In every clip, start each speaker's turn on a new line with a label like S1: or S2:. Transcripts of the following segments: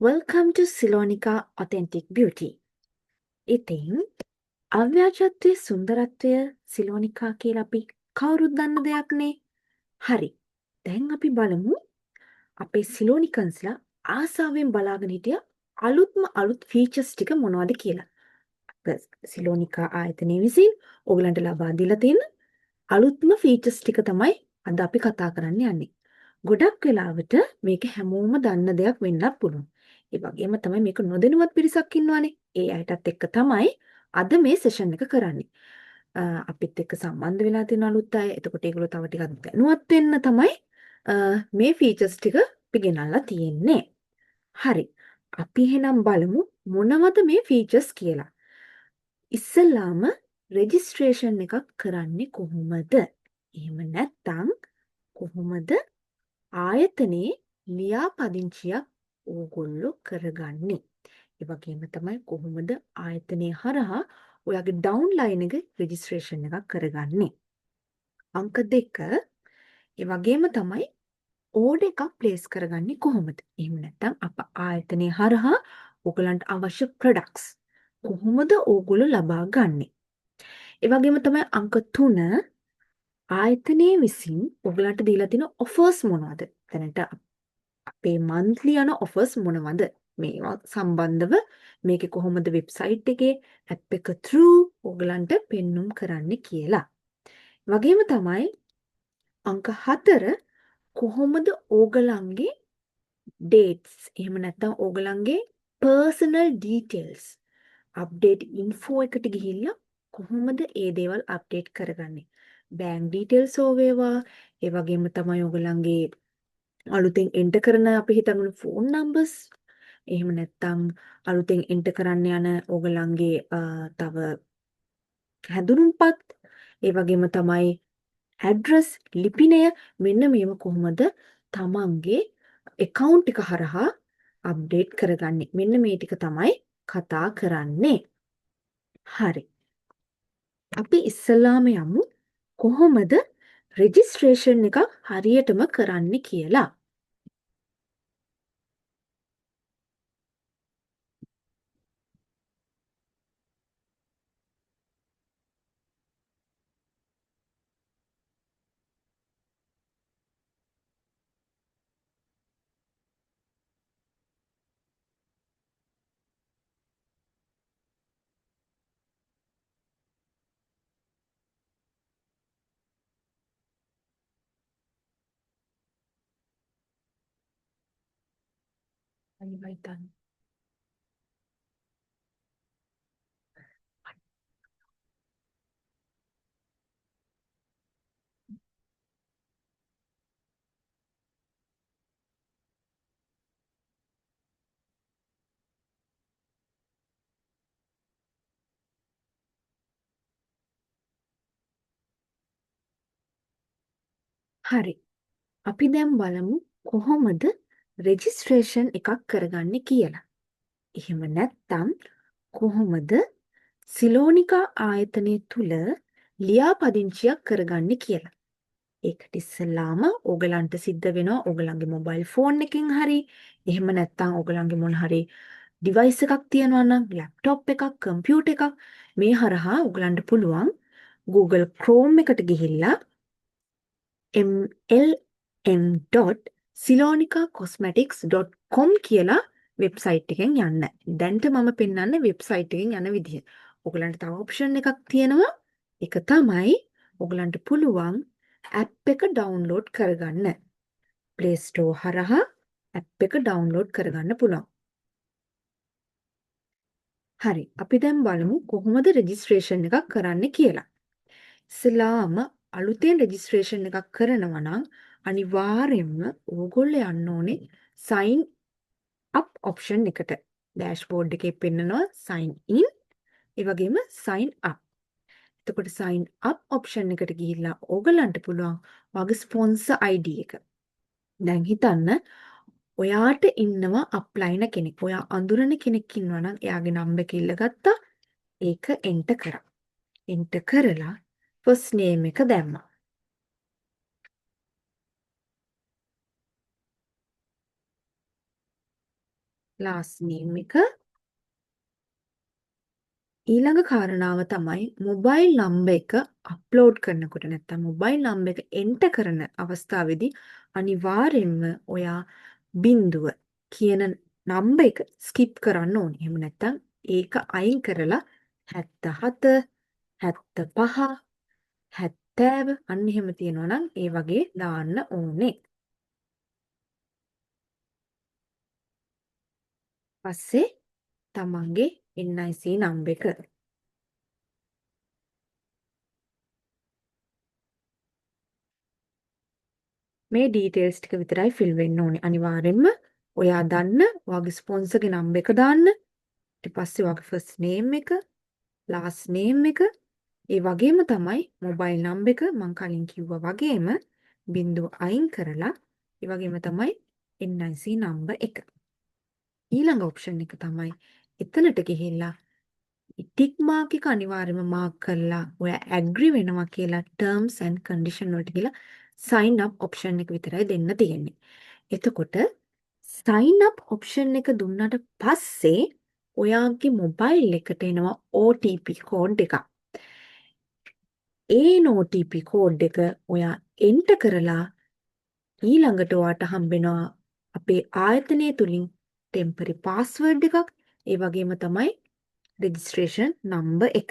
S1: Welcome to Silonika Authentic Beauty. ඉතින් අව්‍යාජත්වයේ සුන්දරත්වය සිලෝනිකා කියලා අපි කවුරුත් දන්න දෙයක් නේ. හරි. දැන් අපි බලමු අපේ සිලෝනිකන්ස්ලා ආසාවෙන් බලාගෙන හිටිය අලුත්ම අලුත් ෆීචර්ස් ටික මොනවද කියලා. සිලෝනිකා ආයතනය විසින් ඔයගලන්ට ලබා දීලා තියෙන අලුත්ම ෆීචර්ස් ටික තමයි අද අපි කතා කරන්න යන්නේ. ගොඩක් වෙලාවට මේක හැමෝම දන්න දෙයක් වෙන්නත් පුළුවන්. ඒ වගේම තමයි මේක නොදැනුවත් පිරිසක් ඉන්නවනේ. ඒ අයටත් එක්ක තමයි අද මේ සෙෂන් එක කරන්නේ. අපිත් එක්ක සම්බන්ධ වෙලා තියෙන අලුත් අය. එතකොට ඒගොල්ලෝ තව ටිකක් දැනුවත් වෙන්න තමයි මේ ෆීචර්ස් ටික අපි ගෙනල්ලා තියෙන්නේ. හරි. අපි එහෙනම් බලමු මොනවද මේ ෆීචර්ස් කියලා. ඉස්සෙල්ලාම රෙජිස්ට්‍රේෂන් එකක් කරන්නේ කොහොමද? එහෙම නැත්නම් කොහොමද ආයතනයේ ලියාපදිංචියක් ඕගොල්ලෝ කරගන්නේ? ඒ වගේම තමයි කොහොමද ආයතනය හරහා ඔයාගේ ඩවුන්ලයින් එක රෙජිස්ට්‍රේෂන් එකක් කරගන්නේ? අංක 2, ඒ වගේම තමයි ඕඩර් එකක් ප්ලේස් කරගන්නේ කොහොමද? එහෙම නැත්නම් අප ආයතනය හරහා ඕගොල්ලන්ට අවශ්‍ය ප්‍රොඩක්ට්ස් කොහොමද ඕගොල්ලෝ ලබා ගන්නෙ? ඒ වගේම තමයි අංක 3, ආයතනයේ විසින් ඔයගලන්ට දීලා තියෙන ඔෆර්ස් මොනවද? දැනට අපේ මන්ත්ලි යන ඔෆර්ස් මොනවද? මේවා සම්බන්ධව මේකේ කොහොමද වෙබ්සයිට් එකේ ඇප් එක through ඔයගලන්ට පෙන්නුම් කරන්නේ කියලා. වගේම තමයි අංක 4, කොහොමද ඕගලන්ගේ ඩේට්ස් එහෙම නැත්නම් ඕගලන්ගේ පර්සනල් ඩීටේල්ස් අප්ඩේට් ඉන්ෆෝ එකට ගිහිල්ලා කොහොමද ඒ දේවල් අප්ඩේට් කරගන්නේ? බැංක් ඩීටේල්ස් හෝ වේවා, ඒ වගේම තමයි ඕගලන්ගේ අලුතෙන් එන්ටර් කරන අපි හිතමු ෆෝන් නම්බර්ස්, එහෙම නැත්නම් අලුතෙන් එන්ටර් කරන්න යන ඕගලන්ගේ තව හැඳුනුම්පත්, ඒ වගේම තමයි ඇඩ්‍රස් ලිපිනය, මෙන්න මේව කොහොමද තමන්ගේ ඇකවුන්ට් එක හරහා අප්ඩේට් කරගන්නේ? මෙන්න මේ ටික තමයි කතා කරන්නේ. හරි. අපි ඉස්සෙල්ලාම යමු කොහොමද රෙජිස්ට්‍රේෂන් එකක් හරියටම කරන්න කියලා. හරි. අපි දැන් බලමු කොහොමද රෙජිස්ට්‍රේෂන් එකක් කරගන්නේ කියලා. එහෙම නැත්නම් කොහොමද සිලෝනිකා ආයතනය තුල ලියාපදිංචියක් කරගන්නේ කියලා. ඒකට ඉස්සෙල්ලාම ඕගලන්ට සිද්ධ වෙනවා ඕගලන්ගේ මොබයිල් ෆෝන් එකෙන් හරි, එහෙම නැත්නම් ඕගලන්ගේ මොන හරි ඩිවයිස් එකක් තියෙනවා නම් ලැප්ටොප් එකක්, කම්පියුටර් එකක්, මේ හරහා ඕගලන්ට පුළුවන් Google Chrome එකට ගිහිල්ලා mlm.silonicacosmetics.com කියලා වෙබ්සයිට් එකෙන් යන්න. දැන්ට මම පෙන්වන්නේ වෙබ්සයිට් එකෙන් යන විදිහ. ඔයගලන්ට තව ඔප්ෂන් එකක් තියෙනවා. ඒක තමයි ඔයගලන්ට පුළුවන් ඇප් එක ඩවුන්ලෝඩ් කරගන්න. Play Store හරහා ඇප් එක ඩවුන්ලෝඩ් කරගන්න පුළුවන්. හරි. අපි දැන් බලමු කොහොමද රෙජිස්ට්‍රේෂන් එකක් කරන්න කියලා. ඉස්සෙල්ලාම අලුතෙන් රෙජිස්ට්‍රේෂන් එකක් කරනවා නම් අනිවාර්යයෙන්ම ඕගොල්ලෝ යන්න ඕනේ sign up option එකට. ඩෑෂ්බෝඩ් එකේ පෙන්නනවා sign in, ඒ වගේම sign up. එතකොට sign up option එකට ගිහිල්ලා ඕගලන්ට පුළුවන් ඔයාගේ ස්පොන්සර් ID එක. දැන් හිතන්න ඔයාට ඉන්නවා අප්ලයිනර් කෙනෙක්. ඔයා අඳුරන කෙනෙක් ඉන්නවා නම් එයාගේ නම්බර් එක ඉල්ලගත්තා. ඒක එන්ටර් කරා. එන්ටර් කරලා ෆස්ට් නේම් එක දැම්මා. ලාස්ට් නේම් එක. ඊළඟ කාරණාව තමයි මොබයිල් නම්බර් එක අප්ලෝඩ් කරනකොට නැත්නම් මොබයිල් නම්බර් එක එන්ටර් කරන අවස්ථාවේදී අනිවාර්යෙන්ම ඔයා බිංදුව කියන නම්බර් එක ස්කිප් කරන්න ඕනේ. එහෙම නැත්නම් ඒක අයින් කරලා 77, 75, 70 අන්න එහෙම තියෙනවා නම් ඒ වගේ දාන්න ඕනේ. පස්සේ තමන්ගේ NIC number එක. මේ ඩීටේල්ස් ටික විතරයි ෆිල් වෙන්න ඕනේ. අනිවාර්යෙන්ම ඔයා දන්න ඔයාගේ ස්පොන්සර්ගේ නම්බර් එක දාන්න. ඊට පස්සේ ඔයාගේ ෆස්ට් නේම් එක, ලාස්ට් නේම් එක, ඒ වගේම තමයි මොබයිල් නම්බර් එක මං කලින් කිව්වා වගේම බිංදුව අයින් කරලා ඒ වගේම තමයි NIC number එක. ඊළඟ ඔප්ෂන් එක තමයි එතනට ගිහිල්ලා ටික් මාක් එක අනිවාර්යයෙන්ම මාක් කරලා ඔයා ඇග්‍රි වෙනවා කියලා ටර්ම්ස් ඇන්ඩ් කන්ඩිෂන් වලට ගිහලා සයින් අප් ඔප්ෂන් එක විතරයි දෙන්න තියෙන්නේ. එතකොට සයින් අප් ඔප්ෂන් එක දුන්නාට පස්සේ ඔයාගේ මොබයිල් එකට එනවා OTP code එකක්. ඒ OTP code එක ඔයා එන්ටර් කරලා ඊළඟට ඔයාට හම්බෙනවා අපේ ආයතනය තුලින් ටෙම්පරරි පාස්වර්ඩ් එකක්, ඒ වගේම තමයි රෙජිස්ට්‍රේෂන් නම්බර් එක.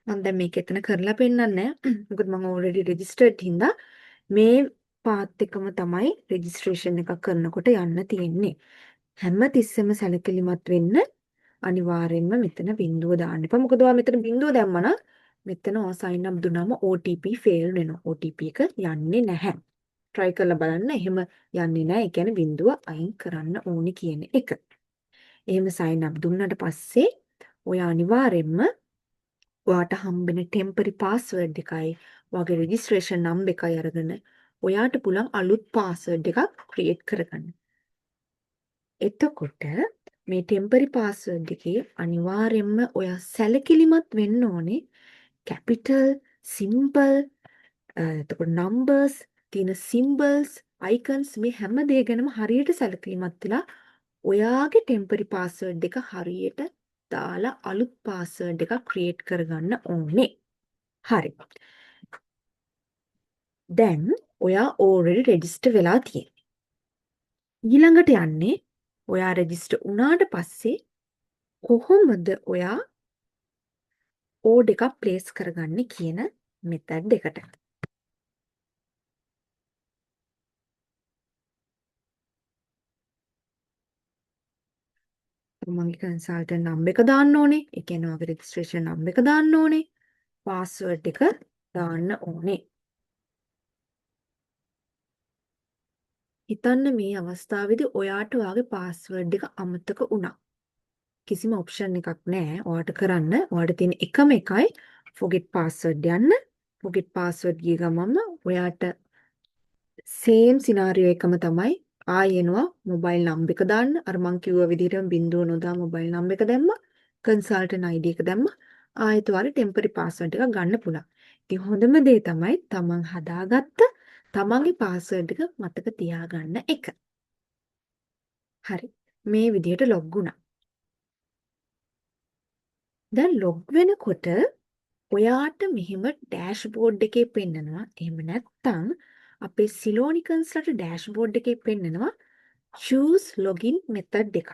S1: මම දැන් මේක එතන කරලා පෙන්නන්නේ නෑ. මොකද මම ඔල්රෙඩි රෙජිස්ටර්ඩ් හින්දා මේ පාත් එකම තමයි රෙජිස්ට්‍රේෂන් එකක් කරනකොට යන්න තියෙන්නේ. හැම තිස්සෙම සැලකිලිමත් වෙන්න අනිවාර්යයෙන්ම මෙතන බිංදුව දාන්න එපා. මොකද ඔයා මෙතන බිංදුව දැම්මම නම් මෙතන ඔයා සයින් අප් දුන්නාම OTP fail වෙනවා. OTP එක යන්නේ නැහැ. try කරලා බලන්න. එහෙම යන්නේ නැහැ. ඒ කියන්නේ බිංදුව අයින් කරන්න ඕනි කියන එක. එහෙම සයින් අප් දුන්නාට පස්සේ ඔයා අනිවාර්යයෙන්ම ඔයාට හම්බෙන ටෙම්පරරි පාස්වර්ඩ් එකයි ඔයාගේ රෙජිස්ට්‍රේෂන් නම්බර් එකයි අරගෙන ඔයාට පුළුවන් අලුත් පාස්වර්ඩ් එකක් ක්‍රියේට් කරගන්න. එතකොට මේ ටෙම්පරරි පාස්වර්ඩ් එකේ අනිවාර්යයෙන්ම ඔයා සැලකිලිමත් වෙන්න ඕනේ කැපිටල්, සිම්පල්, එතකොට නම්බර්ස්, තියෙන සිම්බල්ස්, අයිකන්ස් මේ හැම දේ ගැනම හරියට සැලකිලිමත් වෙලා ඔයාගේ ටෙම්පරරි පාස්වර්ඩ් එක හරියට දාලා අලුත් පාස්වර්ඩ් එකක් ක්‍රියේට් කරගන්න ඕනේ. හරි. දැන් ඔයා ඕල්රෙඩි රෙජිස්ටර් වෙලා තියෙන්නේ. ඊළඟට යන්නේ ඔයා රෙජිස්ටර් වුණාට පස්සේ කොහොමද ඔයා ඕඩර් එකක් ප්ලේස් කරගන්නේ කියන මෙතඩ් එකට. මගේ කන්සල්ටන්ට් නම්බර් එක දාන්න ඕනේ. ඒ කියන්නේ ඔයාගේ රෙජිස්ට්‍රේෂන් නම්බර් එක දාන්න ඕනේ. පාස්වර්ඩ් එක දාන්න ඕනේ. හිතන්න මේ අවස්ථාවේදී ඔයාට ඔයාගේ පාස්වර්ඩ් එක අමතක වුණා. කිසිම ඔප්ෂන් එකක් නෑ ඔයාට කරන්න. ඔයාට තියෙන එකම එකයි forget password යන්න. forget password ගිය ගමන්ම ඔයාට සේම් සිනාරියෝ එකම තමයි ආයෙ එනවා. මොබයිල් නම්බර් එක දාන්න. අර මං කිව්ව විදිහටම බිංදුව නොදා මොබයිල් නම්බර් එක දැම්මා. කන්සල්ටන්ට් ID එක දැම්මා. ආයෙත් ඔයාලට ටෙම්පරරි පාස්වර්ඩ් එකක් ගන්න පුළුවන්. ඉතින් හොඳම දේ තමයි තමන් හදාගත්ත තමන්ගේ පාස්වර්ඩ් එක මතක තියාගන්න එක. හරි. මේ විදිහට ලොග් වුණා. දැන් ලොග් වෙනකොට ඔයාට මෙහෙම ඩෑෂ්බෝඩ් එකේ පෙන්නනවා. එහෙම නැත්නම් අපේ සිලෝනිකන්ස්ලට ඩෑෂ්බෝඩ් එකේ පෙන්නනවා choose login method එකක්.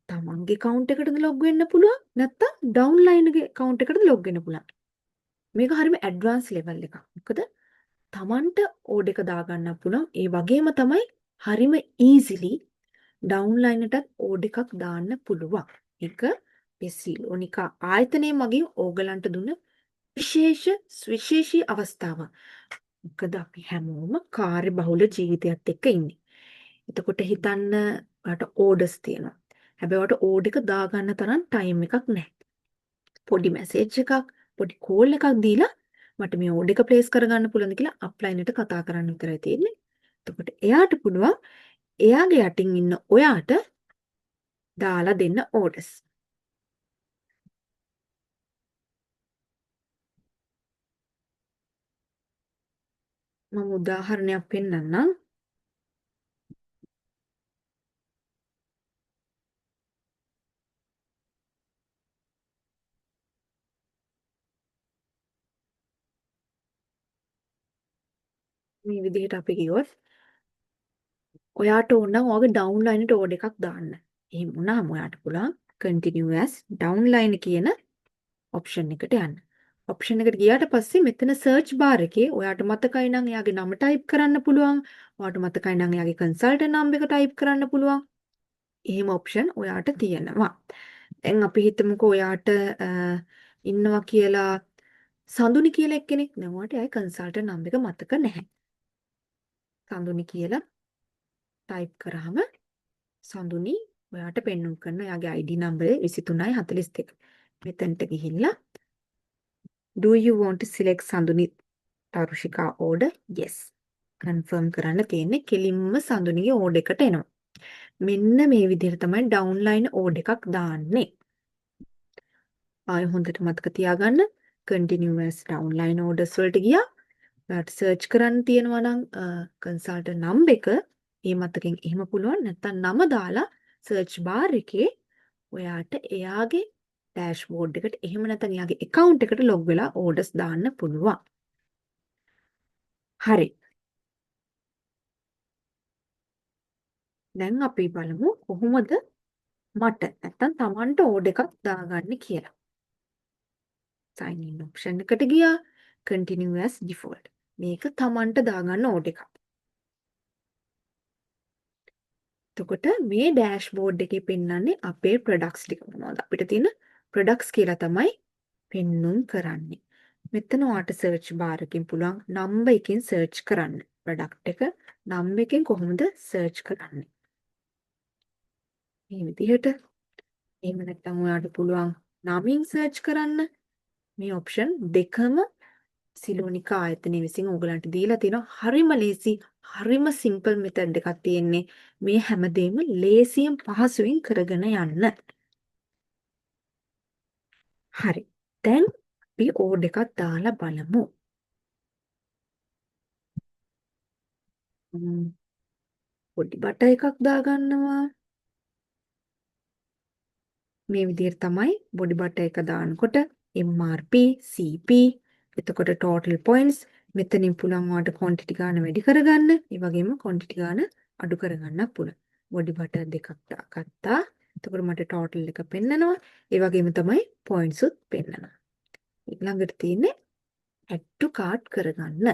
S1: තමන්ගේ account එකටද ලොග් වෙන්න පුළුවන් නැත්නම් ඩවුන්ලයින් එකේ account එකටද ලොග් වෙන්න පුළුවන්. මේක හරිම ඇඩ්වාන්ස් ලෙවල් එකක්. මොකද තමන්ට ඕඩර් එක දාගන්න පුළුවන්. ඒ වගේම තමයි හරිම ඊසිලි ඩවුන්ලයින් එකටත් ඕඩර් එකක් දාන්න පුළුවන්. ඒක මේ සිලෝනිකා ආයතනය මගින් ඕගලන්ට දුන්න විශේෂ සුවිශේෂී අවස්ථාවක්. මොකද අපි හැමෝම කාර්යබහුල ජීවිතයත් එක්ක ඉන්නේ. එතකොට හිතන්න ඔයාට ඕඩර්ස් තියෙනවා. හැබැයි ඔයාට ඕඩර් එක දාගන්න තරම් ටයිම් එකක් නැහැ. පොඩි මැසේජ් එකක්, පොඩි කෝල් එකක් දීලා මට මේ ඕඩර් එක ප්ලේස් කරගන්න පුළුවන්ද කියලා අප්ලයින් එකට කතා කරන්න විතරයි තියෙන්නේ. එතකොට එයාට පුළුවන් එයාගේ යටින් ඉන්න ඔයාට දාලා දෙන්න ඕඩර්ස්. මම උදාහරණයක් පෙන්නන්නම්. මේ විදිහට අපි ගියොත් ඔයාට ඕන නම් ඔයාගේ ඩවුන්ලයින් එකට ඕඩර් එකක් දාන්න. එහෙම වුණාම ඔයාට පුළුවන් continue as downline කියන ඔප්ෂන් එකට යන්න. ඔප්ෂන් එකට ගියාට පස්සේ මෙතන සර්ච් බාර් එකේ ඔයාට මතකයි නම් එයාගේ නම ටයිප් කරන්න පුළුවන්. ඔයාට මතකයි නම් එයාගේ කන්සල්ටන්ට් නම්බර් එක ටයිප් කරන්න පුළුවන්. එහෙම ඔප්ෂන් ඔයාට තියෙනවා. දැන් අපි හිතමුකෝ ඔයාට ඉන්නවා කියලා සඳුනි කියලා එක්කෙනෙක්. දැන් ඔයාට එයාගේ කන්සල්ටන්ට් නම්බර් එක මතක නැහැ. සඳුනි කියලා ටයිප් කරාම සඳුනි ඔයාට පෙන්නුම් කරන එයාගේ ID නම්බරේ 2342. මෙතනට ගිහිල්ලා do you want to select Sanduni Tarushika order? Yes. Confirm කරන්න තියෙන්නේ කෙලින්ම සඳුනිගේ ඕඩර් එකට එනවා. මෙන්න මේ විදිහට තමයි ඩවුන්ලයින් ඕඩර් එකක් දාන්නේ. ආයෙ හොඳට මතක තියාගන්න continuous downline orders වලට ගියා. ඔයාට සර්ච් කරන්න තියෙනවා නම් කන්සල්ටන්ට් නම්බර් එක ඒ මතකෙන් එහෙම පුළුවන්. නැත්නම් නම දාලා සර්ච් බාර් එකේ ඔයාට එයාගේ ඩෑෂ්බෝඩ් එකට එහෙම නැත්නම් එයාගේ ඇකවුන්ට් එකට ලොග් වෙලා ඕඩර්ස් දාන්න පුළුවන්. හරි. දැන් අපි බලමු කොහොමද මට නැත්නම් Tamanට ඕඩර් එකක් දාගන්නේ කියලා. sign in option එකට ගියා. continue as default. මේක Tamanට දාගන්න ඕඩර් එකක්. එතකොට මේ ඩෑෂ්බෝඩ් එකේ පෙන්වන්නේ අපේ ප්‍රොඩක්ට්ස් ටික මොනවද? අපිට තියෙන ප්‍රොඩක්ට්ස් කියලා තමයි පෙන්නුම් කරන්නේ. මෙතන ඔයාට සර්ච් බාර් එකකින් පුළුවන් නම්බර් එකෙන් සර්ච් කරන්න. ප්‍රොඩක්ට් එක නම්බර් එකෙන් කොහොමද සර්ච් කරන්නේ? මේ විදිහට. එහෙම නැත්නම් ඔයාට පුළුවන් නමින් සර්ච් කරන්න. මේ ඔප්ෂන් දෙකම සිලෝනිකා ආයතනය විසින් ඕගලන්ට දීලා තියෙනවා. හරිම ලේසි, හරිම සිම්පල් මෙතඩ් එකක් තියෙන්නේ. මේ හැමදේම ලේසියෙන් පහසුවෙන් කරගෙන යන්න. හරි. දැන් අපි ඕඩර් එකක් දාලා බලමු. පොඩි බටර් එකක් දාගන්නවා. මේ විදිහට තමයි බොඩි බටර් එක දානකොට MRP, CP, එතකොට ටෝටල් පොයින්ට්ස් මෙතනින් පුළුවන් ඔයාලට ක්වොන්ටිටි ගාන වැඩි කරගන්න, ඒ වගේම ක්වොන්ටිටි ගාන අඩු කරගන්නත් පුළුවන්. බොඩි බටර් දෙකක් දාගත්තා. එතකොට මට ටෝටල් එක පෙන්නනවා. ඒ වගේම තමයි පොයින්ට්ස් උත් පෙන්නනවා. ඊළඟට තියෙන්නේ add to cart කරගන්න.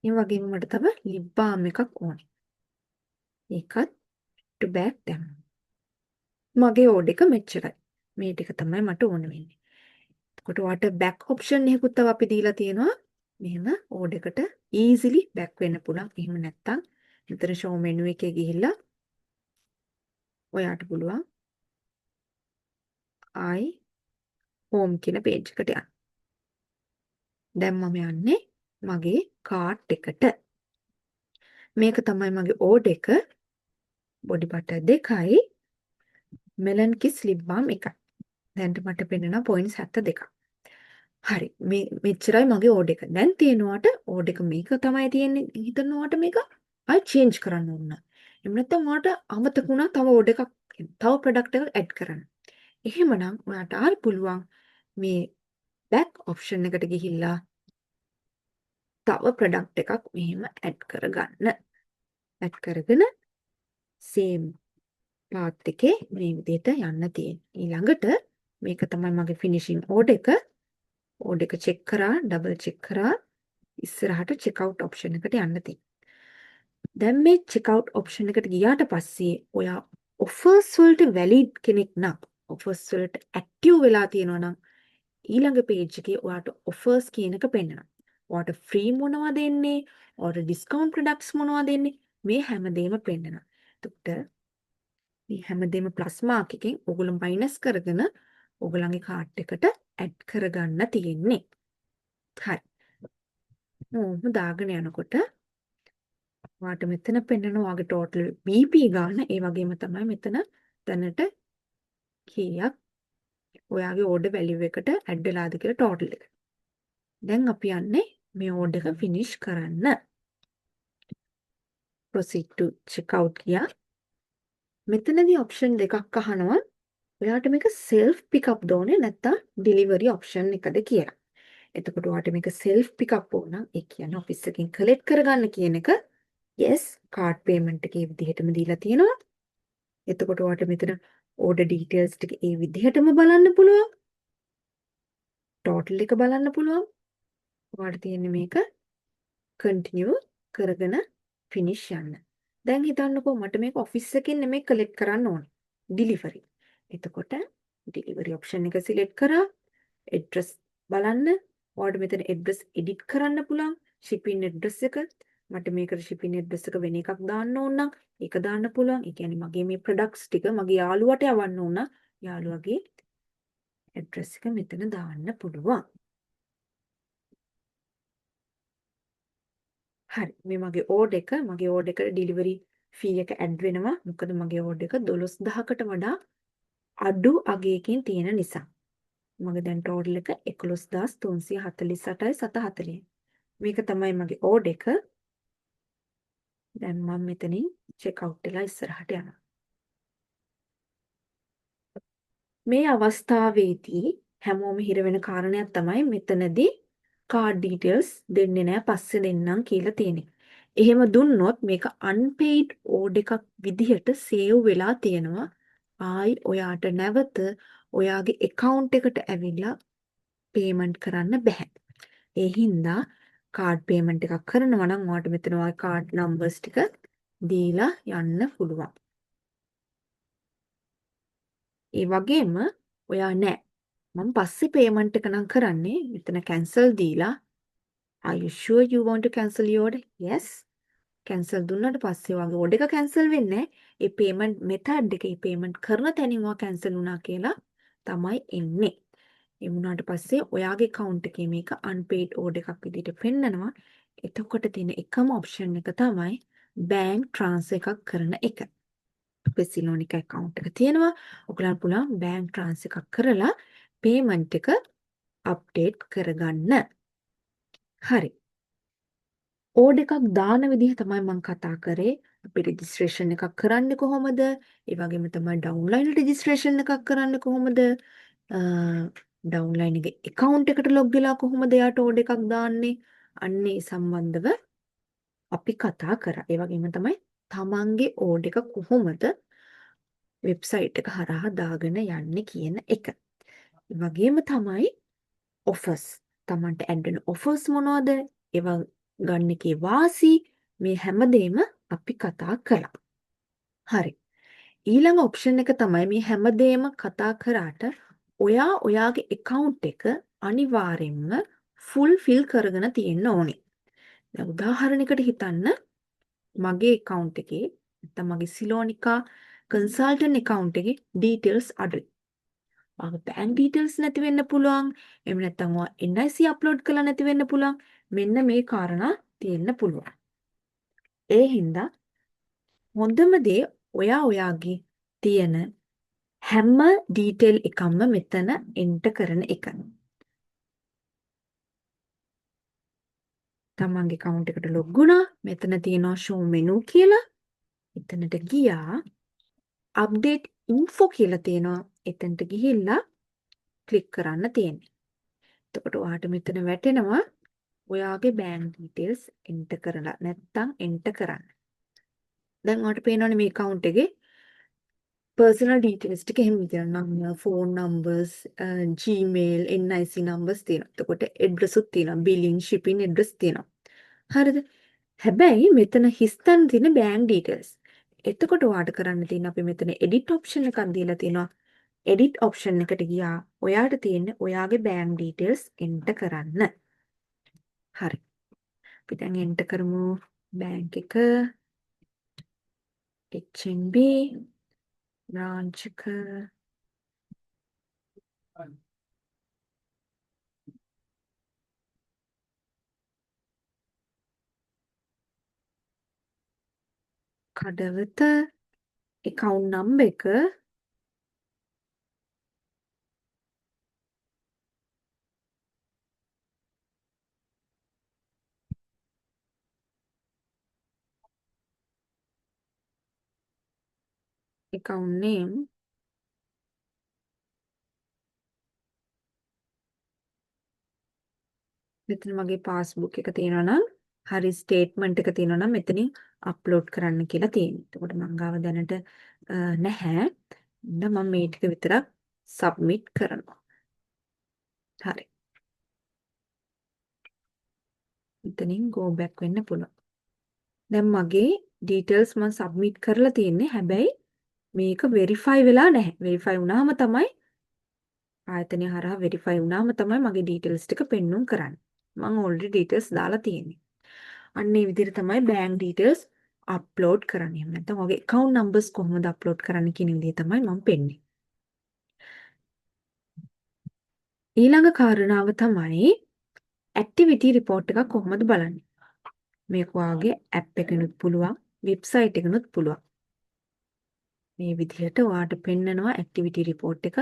S1: ඒ වගේම මට තව ලිප් බාම් එකක් ඕනේ. ඒකත් to bag දැම්මා. මගේ ඕඩර් එක මෙච්චරයි. මේ ටික තමයි මට ඕන වෙන්නේ. එතකොට ඔයාට බෑක් ඔප්ෂන් එකකුත් තව අපි දීලා තියෙනවා. මෙහෙම ඕඩර් එකට ඊසිලි බෑක් වෙන්න පුළුවන්. එහෙම නැත්නම් මෙතන ෂෝ මෙනු එකේ ගිහිල්ලා ඔයාට පුළුවන් ආයි හෝම් කියන පේජ් එකට යන්න. දැන් මම යන්නේ මගේ කාට් එකට. මේක තමයි මගේ ඕඩර් එක. බොඩි බටර් දෙකයි මෙලන් කිස් ලිප් බාම් එකයි. දැන් මට පෙනෙනවා පොයින්ට්ස් 72ක්. හරි මේ මෙච්චරයි මගේ ඕඩර් එක. දැන් තියෙනවාට ඕඩර් එක මේක තමයි තියෙන්නේ. හිතනවාට මේක ආයි චේන්ජ් කරන්න ඕන. එහෙම නැත්නම් ඔයාට අමතක වුණා තව ඕඩර් එකක් තව ප්‍රොඩක්ට් එකක් ඇඩ් කරන්න. එහෙමනම් ඔයාට ආයි පුළුවන් මේ බෑක් ඔප්ෂන් එකට ගිහිල්ලා තව ප්‍රොඩක්ට් එකක් මෙහෙම ඇඩ් කරගන්න. ඇඩ් කරගෙන සේම් පාත් එකේ මේ විදිහට යන්න තියෙන්නේ. ඊළඟට මේක තමයි මගේ ෆිනිෂින් ඕඩර් එක. ඕඩර් එක චෙක් කරා, ඩබල් චෙක් කරා, ඉස්සරහට චෙක් අවුට් ඔප්ෂන් එකට යන්න තියෙන්නේ. දැන් මේ චෙක් අවුට් ඔප්ෂන් එකට ගියාට පස්සේ ඔයා ඔෆර්ස් වලට වැලිඩ් කෙනෙක් නම්, ඔෆර්ස් වලට ඇක්ටිව් වෙලා තියෙනවා නම් ඊළඟ පේජ් එකේ ඔයාට ඔෆර්ස් කියන එක පෙන්නනවා. ඔයාට ෆ්‍රී මොනවද දෙන්නේ, ඔයාට ඩිස්කවුන්ට් ප්‍රොඩක්ට්ස් මොනවද දෙන්නේ, මේ හැමදේම පෙන්නනවා. එතකොට මේ හැමදේම ප්ලස් මාක් එකෙන් ඔයගොල්ලෝ මයිනස් කරගෙන ඔයගොල්ලන්ගේ කාට් එකට ඇඩ් කරගන්න තියෙන්නේ. හරි. ඔහොම දාගෙන යනකොට ඔයාට මෙතන පෙන්නන ඔයාගේ ටෝටල් BP ගාන, ඒ වගේම තමයි මෙතන දැනට කීයක් ඔයාගේ ඕඩර් වැලියු එකට ඇඩ් වෙලාද කියලා ටෝටල් එක. දැන් අපි යන්නේ මේ ඕඩර් එක ෆිනිෂ් කරන්න. Proceed to check out ගියා. මෙතනදී ඔප්ෂන් දෙකක් අහනවා. ඔයාට මේක සෙල්ෆ් පිකප් ද ඕනේ නැත්නම් ඩිලිවරි ඔප්ෂන් එකද කියලා. එතකොට ඔයාට මේක සෙල්ෆ් පිකප් ඕන නම් ඒ කියන්නේ ඔෆිස් එකකින් කලෙක්ට් කරගන්න කියන එක yes card payment එක ඒ විදිහටම දීලා තියෙනවා. එතකොට ඔයාට මෙතන ඕඩර් ඩීටේල්ස් ටික ඒ විදිහටම බලන්න පුළුවන්. ටෝටල් එක බලන්න පුළුවන්. ඔයාට තියෙන්නේ මේක කන්ටිනියු කරගෙන ෆිනිෂ් යන්න. දැන් හිතන්නකෝ මට මේක ඔෆිස් එකකින් නෙමෙයි කලෙක්ට් කරන්න ඕනේ. ඩිලිවරි. එතකොට ඩිලිවරි ඔප්ෂන් එක සිලෙක්ට් කරා. ඇඩ්‍රස් බලන්න. ඔයාලට මෙතන ඇඩ්‍රස් එඩිට් කරන්න පුළුවන්. ෂිපින් ඇඩ්‍රස් එක. මට මේකට ෂිපින් ඇඩ්‍රස් එක වෙන එකක් දාන්න ඕන නම් ඒක දාන්න පුළුවන්. ඒ කියන්නේ මගේ මේ ප්‍රොඩක්ට්ස් ටික මගේ යාළුවට යවන්න ඕන නම් යාළුවගේ ඇඩ්‍රස් එක මෙතන දාන්න පුළුවන්. හරි, මේ මගේ ඕඩර් එක, මගේ ඕඩර් එකට ඩිලිවරි ෆී එක ඇඩ් වෙනවා. මොකද මගේ ඕඩර් එක 12000කට වඩා අඩු අගයකින් තියෙන නිසා. මගේ දැන් ටෝටල් එක 11348යි 740. මේක තමයි මගේ ඕඩර් එක. දැන් මම මෙතනින් චෙක් අවුට් වෙලා ඉස්සරහට යනවා. මේ අවස්ථාවේදී හැමෝම හිර වෙන කාරණයක් තමයි මෙතනදී කාඩ් ඩීටේල්ස් දෙන්නේ නෑ පස්සේ දෙන්නම් කියලා තියෙන්නේ. එහෙම දුන්නොත් මේක අන්පේයිඩ් ඕඩර් එකක් විදිහට සේව් වෙලා තියෙනවා. ආයි ඔයාට නැවත ඔයාගේ ඇකවුන්ට් එකට ඇවිල්ලා පේමන්ට් කරන්න බැහැ. ඒ හින්දා කාඩ් පේමන්ට් එකක් කරනවා නම් ඔයාට මෙතන ඔයාගේ කාඩ් නම්බර්ස් ටික දීලා යන්න පුළුවන්. ඒ වගේම ඔයා නෑ මම පස්සේ පේමන්ට් එක නම් කරන්නේ මෙතන කැන්සල් දීලා are you sure you want to cancel your order? Yes. Cancel දුන්නාට පස්සේ ඔයාගේ ඕඩර් එක කැන්සල් වෙන්නේ නෑ. ඒ පේමන්ට් මෙතඩ් එක, ඒ පේමන්ට් කරන තැනින් ඔයා කැන්සල් වුණා කියලා තමයි එන්නේ. ඒ වුණාට පස්සේ ඔයාගේ ඇකවුන්ට් එකේ මේක අන්පේඩ් ඕඩර් එකක් විදිහට පෙන්නනවා. එතකොට තියෙන එකම ඔප්ෂන් එක තමයි බැංක් ට්‍රාන්ස්ෆර් එකක් කරන එක. අපේ සිලෝනිකා ඇකවුන්ට් එක තියෙනවා. ඔයගොල්ලන්ට පුළුවන් බැංක් ට්‍රාන්ස්ෆර් එකක් කරලා පේමන්ට් එක අප්ඩේට් කරගන්න. හරි. ඕඩර් එකක් දාන විදිහ තමයි මම කතා කරේ. අපි රෙජිස්ට්‍රේෂන් එකක් කරන්නේ කොහොමද? ඒ වගේම තමයි ඩවුන්ලයින් රෙජිස්ට්‍රේෂන් එකක් කරන්නේ කොහොමද? ඩවුන්ලයින් එකේ ඇකවුන්ට් එකට ලොග් වෙලා කොහොමද එයාට ඕඩර් එකක් දාන්නේ? අන්න ඒ සම්බන්ධව අපි කතා කරා. ඒ වගේම තමයි තමන්ගේ ඕඩර් එක කොහොමද වෙබ්සයිට් එක හරහා දාගෙන යන්නේ කියන එක. ඒ වගේම තමයි ඔෆර්ස්. තමන්ට ඇඩ් වෙන ඔෆර්ස් මොනවද? ඒවා ගන්න එකේ වාසි මේ හැමදේම අපි කතා කළා. හරි. ඊළඟ ඔප්ෂන් එක තමයි මේ හැමදේම කතා කරාට ඔයා ඔයාගේ ඇකවුන්ට් එක අනිවාර්යෙන්ම ෆුල් ෆිල් කරගෙන තියෙන්න ඕනේ. දැන් උදාහරණයකට හිතන්න මගේ ඇකවුන්ට් එකේ නැත්නම් මගේ සිලෝනිකා කන්සල්ටන්ට් ඇකවුන්ට් එකේ ඩීටේල්ස් අඩුයි. ඔයාගේ බැංක් ඩීටේල්ස් නැති වෙන්න පුළුවන්. එහෙම නැත්නම් ඔයා NIC upload කරලා නැති වෙන්න පුළුවන්. මෙන්න මේ කාරණා තියෙන්න පුළුවන්. ඒ හින්දා හොඳම දේ ඔයා ඔයාගේ තියෙන හැම ඩීටේල් එකක්ම මෙතන එන්ටර් කරන එක. තමන්ගේ ඇකවුන්ට් එකට ලොග් වුණා. මෙතන තියෙනවා ෂෝ මෙනු කියලා. එතනට ගියා. අප්ඩේට් ඉන්ෆෝ කියලා තියෙනවා. එතනට ගිහිල්ලා ක්ලික් කරන්න තියෙන්නේ. එතකොට ඔයාට මෙතන වැටෙනවා ඔයාගේ බැංක් ඩීටේල්ස් එන්ටර් කරලා නැත්තම් එන්ටර් කරන්න. දැන් ඔයාට පේනවනේ මේ ඇකවුන්ට් එකේ පර්සනල් ඩීටේල්ස් ටික එහෙම තියෙනවා. නම්, phone numbers, Gmail, NIC numbers තියෙනවා. එතකොට ඇඩ්‍රස් උත් තියෙනවා. බිලින්, ෂිපින් ඇඩ්‍රස් තියෙනවා. හරිද? හැබැයි මෙතන හිස්තැන් තියෙන බැංක් ඩීටේල්ස්. එතකොට ඔයාට කරන්න තියෙන අපි මෙතන එඩිට් ඔප්ෂන් එකක් දීලා තියෙනවා. එඩිට් ඔප්ෂන් එකට ගියා. ඔයාට තියෙන්නේ ඔයාගේ බැංක් ඩීටේල්ස් එන්ටර් කරන්න. හරි. අපි දැන් එන්ටර් කරමු බැංක් එක HNB branch එක කඩවත account number එක account name මෙතන මගේ පාස්බුක් එක තියෙනවා නම් හරි ස්ටේට්මන්ට් එක තියෙනවා නම් මෙතනින් අප්ලෝඩ් කරන්න කියලා තියෙනවා. එතකොට මං ගාව දැනට නැහැ. ඉතින් මම මේ ටික විතරක් සබ්මිට් කරනවා. හරි. මෙතනින් go back වෙන්න පුළුවන්. දැන් මගේ ඩීටේල්ස් මං සබ්මිට් කරලා තියෙන්නේ. හැබැයි මේක වෙරිෆයි වෙලා නැහැ. වෙරිෆයි වුණාම තමයි ආයතනය හරහා වෙරිෆයි වුණාම තමයි මගේ ඩීටේල්ස් ටික පෙන්නුම් කරන්නේ. මං ඔල්රෙඩි ඩීටේල්ස් දාලා තියෙන්නේ. අන්න ඒ විදිහට තමයි බැංක් ඩීටේල්ස් අප්ලෝඩ් කරන්නේ. එහෙම නැත්නම් ඔයාගේ ඇකවුන්ට් නම්බර්ස් කොහොමද අප්ලෝඩ් කරන්නේ කියන විදිහ තමයි මම පෙන්නේ. ඊළඟ කාරණාව තමයි ඇක්ටිවිටි රිපෝට් එකක් කොහොමද බලන්නේ. මේක ඔයාගේ ඇප් එකෙනුත් පුළුවන්, වෙබ්සයිට් එකෙනුත් පුළුවන්. මේ විදිහට ඔයාට පෙන්නනවා ඇක්ටිවිටි රිපෝට් එක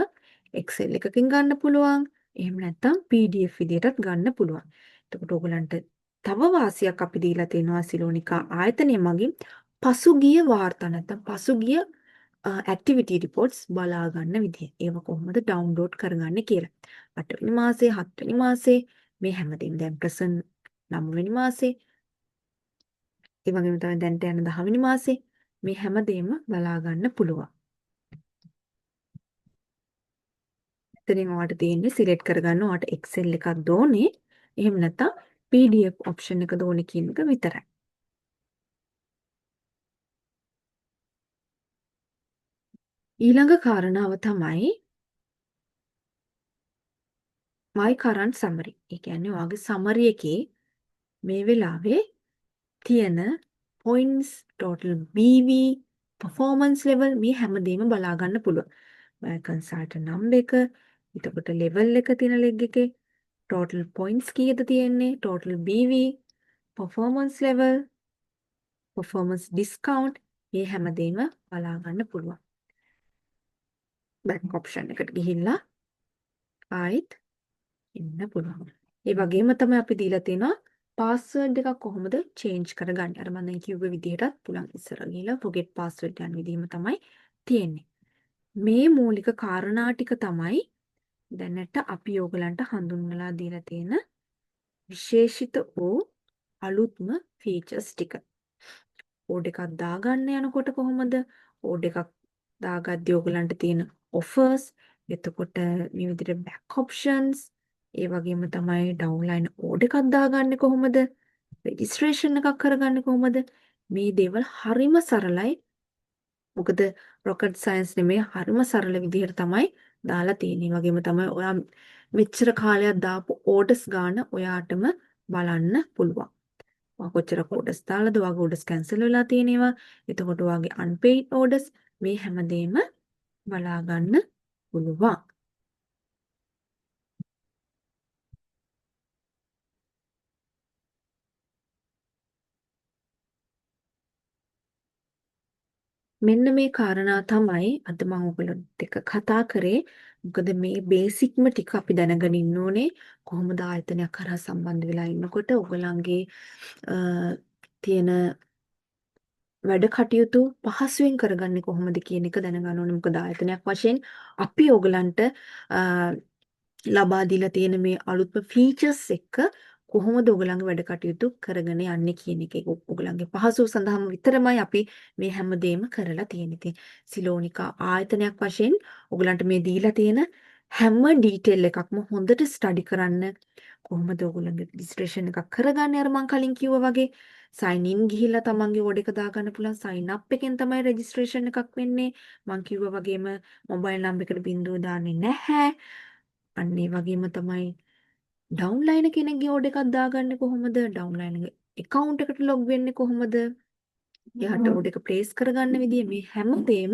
S1: Excel එකකින් ගන්න පුළුවන්. එහෙම නැත්නම් PDF විදිහටත් ගන්න පුළුවන්. එතකොට ඔයගලන්ට තව වාසියක් අපි දීලා තියෙනවා සිලෝනිකා ආයතනය මගින් පසුගිය වාර්තා නැත්නම් පසුගිය ඇක්ටිවිටි රිපෝට්ස් බලා ගන්න විදිය. ඒව කොහොමද ඩවුන්ලෝඩ් කරගන්නේ කියලා. 8 වෙනි මාසේ 7 වෙනි මාසේ මේ හැමදේම දැන් ප්‍රසන්ට් 9 වෙනි මාසේ ඒ වගේම තමයි දැන්ට යන 10 වෙනි මාසේ මේ හැමදේම බලා ගන්න පුළුවන්. එතනින් ඔයාලට තියෙන්නේ සිලෙක්ට් කරගන්න ඔයාලට Excel එකක් දෝනේ. එහෙම නැත්නම් PDF option එක දෝනේ කියන එක විතරයි. ඊළඟ කාරණාව තමයි my current summary. ඒ කියන්නේ ඔයාගේ summary එකේ මේ වෙලාවේ තියෙන points, total BV, performance level මේ හැමදේම බලා ගන්න පුළුවන්. ඔයා consultant number එක, එතකොට level එක තියෙන leg එකේ total points කීයද තියෙන්නේ, total BV, performance level, performance discount මේ හැමදේම බලා ගන්න පුළුවන්. back option එකට ගිහිල්ලා ආයෙත් එන්න පුළුවන්. ඒ වගේම තමයි අපි දීලා තියෙනවා පාස්වර්ඩ් එකක් කොහොමද චේන්ජ් කරගන්නේ. අර මම දැන් කිව්ව විදිහටත් පුළුවන්. ඉස්සර ගිහලා forget password යන විදිහම තමයි තියෙන්නේ. මේ මූලික කාරණා ටික තමයි දැනට අපි ඕගලන්ට හඳුන්වලා දීලා තියෙන විශේෂිත වූ අලුත්ම ෆීචර්ස් ටික. ඕඩ් එකක් දාගන්න යනකොට කොහොමද ඕඩ් එකක් දාගද්දී ඕගලන්ට තියෙන ඔෆර්ස්, එතකොට මේ විදිහට බෑක් ඔප්ෂන්ස්, ඒ වගේම තමයි ඩවුන්ලයින් ඕඩ් එකක් දාගන්නේ කොහොමද, රෙජිස්ට්‍රේෂන් එකක් කරගන්නේ කොහොමද, මේ දේවල් හරිම සරලයි. මොකද රොකට් සයන්ස් නෙමෙයි, හරිම සරල විදිහට තමයි දාලා තියෙන්නේ. ඒ වගේම තමයි ඔයා මෙච්චර කාලයක් දාපු ඕඩර්ස් ගාන ඔයාටම බලන්න පුළුවන්. ඔයා කොච්චර ඕඩර්ස් දාලාද, ඔයාගේ ඕඩර්ස් කැන්සල් වෙලා තියෙන ඒවා, එතකොට ඔයාගේ අන්පේයිඩ් ඕඩර්ස් මේ හැමදේම බලා ගන්න පුළුවන්. මෙන්න මේ කාරණා තමයි අද මම ඔයගොල්ලොත් එක්ක කතා කරේ. මොකද මේ බේසික්ම ටික අපි දැනගෙන ඉන්න ඕනේ. කොහොමද ආයතනයක් හරහා සම්බන්ධ වෙලා ඉන්නකොට ඔයගොල්ලන්ගේ තියෙන වැඩ කටයුතු පහසුවෙන් කරගන්නේ කොහොමද කියන එක දැනගන්න ඕනේ. මොකද ආයතනයක් වශයෙන් අපි ඔයගලන්ට ලබා දීලා තියෙන මේ අලුත්ම ෆීචර්ස් එක්ක කොහොමද ඔයගලන්ගේ වැඩ කටයුතු කරගෙන යන්නේ කියන එක. ඒක ඔයගලන්ගේ පහසුව සඳහාම විතරමයි අපි මේ හැමදේම කරලා තියෙන්නේ. ඉතින් සිලෝනිකා ආයතනයක් වශයෙන් ඔයගලන්ට මේ දීලා තියෙන හැම ඩීටේල් එකක්ම හොඳට ස්ටඩි කරන්න. කොහොමද ඔයගොල්ලන්ගේ රෙජිස්ට්‍රේෂන් එකක් කරගන්නේ, අර මං කලින් කිව්වා වගේ සයින් ඉන් ගිහිල්ලා තමන්ගේ ඕඩර් එක දාගන්න පුළුවන්. සයින් අප් එකෙන් තමයි රෙජිස්ට්‍රේෂන් එකක් වෙන්නේ. මං කිව්වා වගේම මොබයිල් නම්බර් එකට බිඳුව දාන්නේ නැහැ. අන්න ඒ වගේම තමයි ඩවුන්ලයින් කෙනෙක්ගේ ඕඩර් එකක් දාගන්නේ කොහොමද, ඩවුන්ලයින් ඇකවුන්ට් එකට ලොග් වෙන්නේ කොහොමද, එයාට ඕඩර් එක ප්ලේස් කරගන්න විදිය, මේ හැමදේම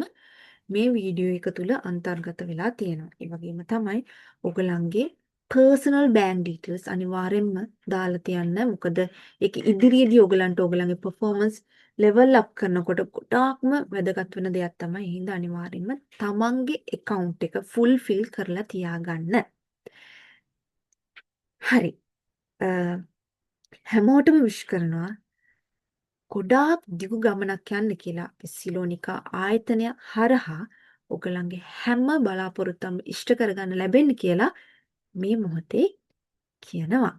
S1: මේ වීඩියෝ එක තුල අන්තර්ගත වෙලා තියෙනවා. ඒ වගේම තමයි ඔයගලන්ගේ පර්සනල් බැංක් ඩීටේල්ස් අනිවාර්යෙන්ම දාලා තියන්න. මොකද ඒක ඉදිරියේදී ඔයගලන්ට ඔයගලන්ගේ පර්ෆෝමන්ස් ලෙවල් අප් කරනකොට ගොඩාක්ම වැදගත් වෙන දෙයක් තමයි. ඒ හින්දා අනිවාර්යෙන්ම තමන්ගේ ඇකවුන්ට් එක ෆුල් ෆිල් කරලා තියාගන්න. හරි. හැමෝටම විශ් කරනවා ගොඩාක් දිගු ගමනක් යන්න කියලා. අපි සිලෝනිකා ආයතනය හරහා ඔයගලන්ගේ හැම බලාපොරොත්තුවක්ම ඉෂ්ට කරගන්න ලැබෙන්න කියලා මේ මොහොතේ කියනවා.